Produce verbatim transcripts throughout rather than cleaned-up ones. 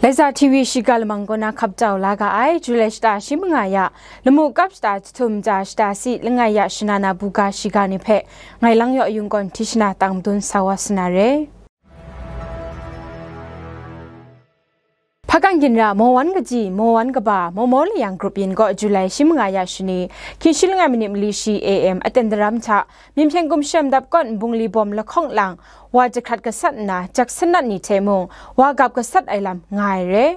Laiza T V shiga lamang kaw na hkap jau la ga ai, July shata shi manga ya, lamu kap shata jahtum ja shata si langai ya shana na buga shiga ni hpe, ngai Langyaw Yung kawn hti shana tang madun sa wa sa na re. Hpakan ginra Mawan kaji, Mawan kaba, Mawmaw layang grup yin gaw July shi manga ya shani, hkying shi langai minit mali shi A M aten daram hta, Myen hpyen gumshem dap kawn nbungli bawm lahkawng lang, wa jahkrat gasat nna, jak sanat ni hte mung, wa gap gasat ai lam nga ai re.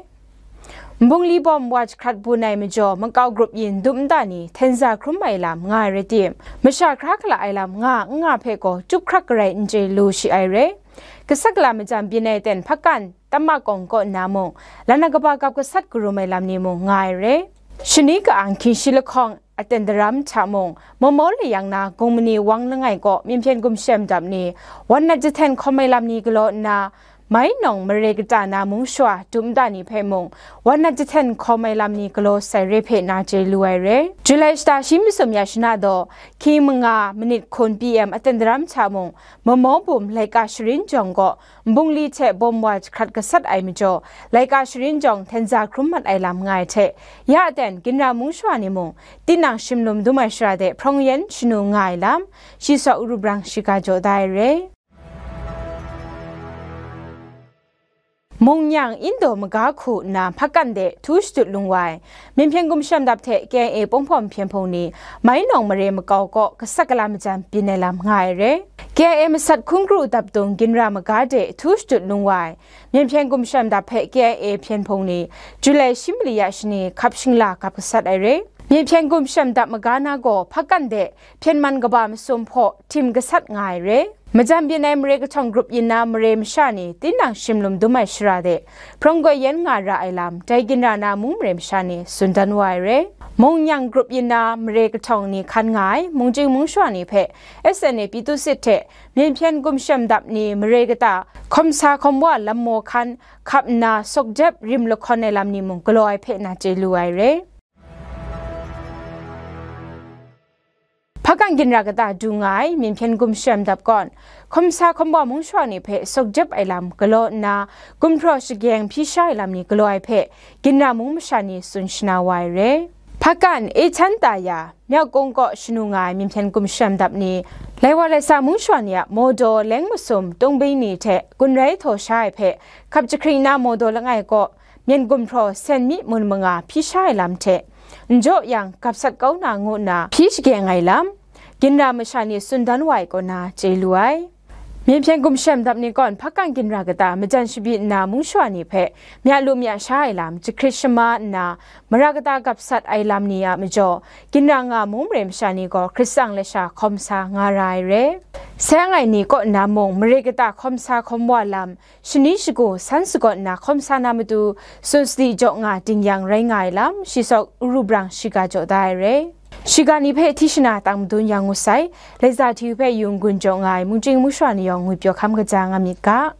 Nbungli bawm wa jahkrat bun ai majaw, makau grup yin dum nta ni htenza hkrum ai lam nga ai rai tim, masha hkra hkala ai lam nga n nga hpe gaw, chyup hkrak garai n chye lu shi ai re. Gasat gala majan byin ai ten hpakan, tamma kawng kaw nna mung, lana kaba gap gasat karum ai lam ni mung nga ai re. Shani ka-ang hkying shi lahkawng aten daram hta mung, Mawmaw layang na Gungmani Wang langai kaw Myen hpyen gumshem dap ni, wan nat jahten hkawm ai lam ni galaw nna, mai nawng mare kata na mung shawa dum nta ni hpe mung, wan nat jahten hkawm ai lam ni galaw sai re hpe na chye lu ai re. July shata shi masum ya shana daw, hkying manga minit hkun P M aten daram hta mung, Mawmaw bum laika sharin jawng gaw, nbungli hte bawm wa jahkrat gasat ai majaw, laika sharin jawng htenza hkrum mat ai lam nga ai hte, ya ten ginra mung shawa ni mung, tinang shimlum dum ai shara de hprawng yen shanu nga ai lam, shi saw uru brang shiga jaw da ai re. Mungnyang Indo maga hku nna hpakan de htu shadut lung wa ai, Myen hpyen gumshem dap hte K I A Pawng Hpawm hpyen hpung ni, mai nawng mare makau kaw gasat gala majan byin ai lam nga ai re. K I A masat hkungru dap dung ginra maga de htu shadut lung wa ai, Myen hpyen gumshem dap hpe K I A hpyen hpung ni, July shi mali ya shani hkap shingla gap gasat ai re. Myen hpyen gumshem dap maga na gaw hpakan de hpyen man kaba masum hpaw htim gasat nga ai re. Majan byin ai mare kahtawng grup yin na mare masha ni tinang shimlum dum ai shara de, hprawng goi yen nga ra ai lam, dai ginra na mung mare masha ni tsun dan wa ai re. Mungnyang grup yin na mare kahtawng ni hkan nga ai mungchying mungshawa ni hpe S N A Pyithusit hte Myen hpyen gumshem dap ni mare kata hkawm sa hkawm wa lam maw hkan hkap nna sawk jep rim lahkawn ai lam ni mung galaw ai hpe na chye lu ai re. Hpakan ginra kata du nga ai Myen hpyen gumshem dap kawn, hkawm sa hkawm wa mungshawa ni hpe sawk jep ai lam galaw nna, gumhpraw shageng hpyi sha ai lam ni galaw ai hpe, ginra mung masha ni tsun shana wa ai re. Hpakan, Echan Taya, Myaukung kaw shanu nga ai Myen hpyen gumshem dap ni, Laiwa Laisa mungshawa ni a Mawdaw leng masum tungbing ni hte gun rai htaw sha ai hpe, hkap jahkring na Mawdaw langai kaw, myen gumhpraw sen mi mun manga hpyi sha ai lam hte, n jaw yang, gap sat kau na ngu nna hpyi shageng ai lam, ginra masha ni tsun dan wa ai kaw na chye lu ai. Myen hpyen gumshem dap ni kawn hpakan ginra kata majan shabyi nna mungshawa ni hpe mya lu mya sha ai lam, jahkrit shama nna mara kata gap sat ai lam ni a majaw, ginra nga mung mare masha ni gaw Hkrit tsang lasha hkawm sa nga ra ai re. Sai ang ai ni kaw nna mung mare kata hkawm sa hkawm wa lam, shani shagu san sagawn nna hkawm sa na matu, tsun sadi jaw nga ding yang rai nga ai lam, shi saw uru brang shiga jaw da ai re. Shiga ni hpe hti shana tang madun yang ngu sai, Laiza T V hpe yung gun jaw nga ai mungchying mungshawa ni yawng ngwi pyaw hkam kaja nga myit ga.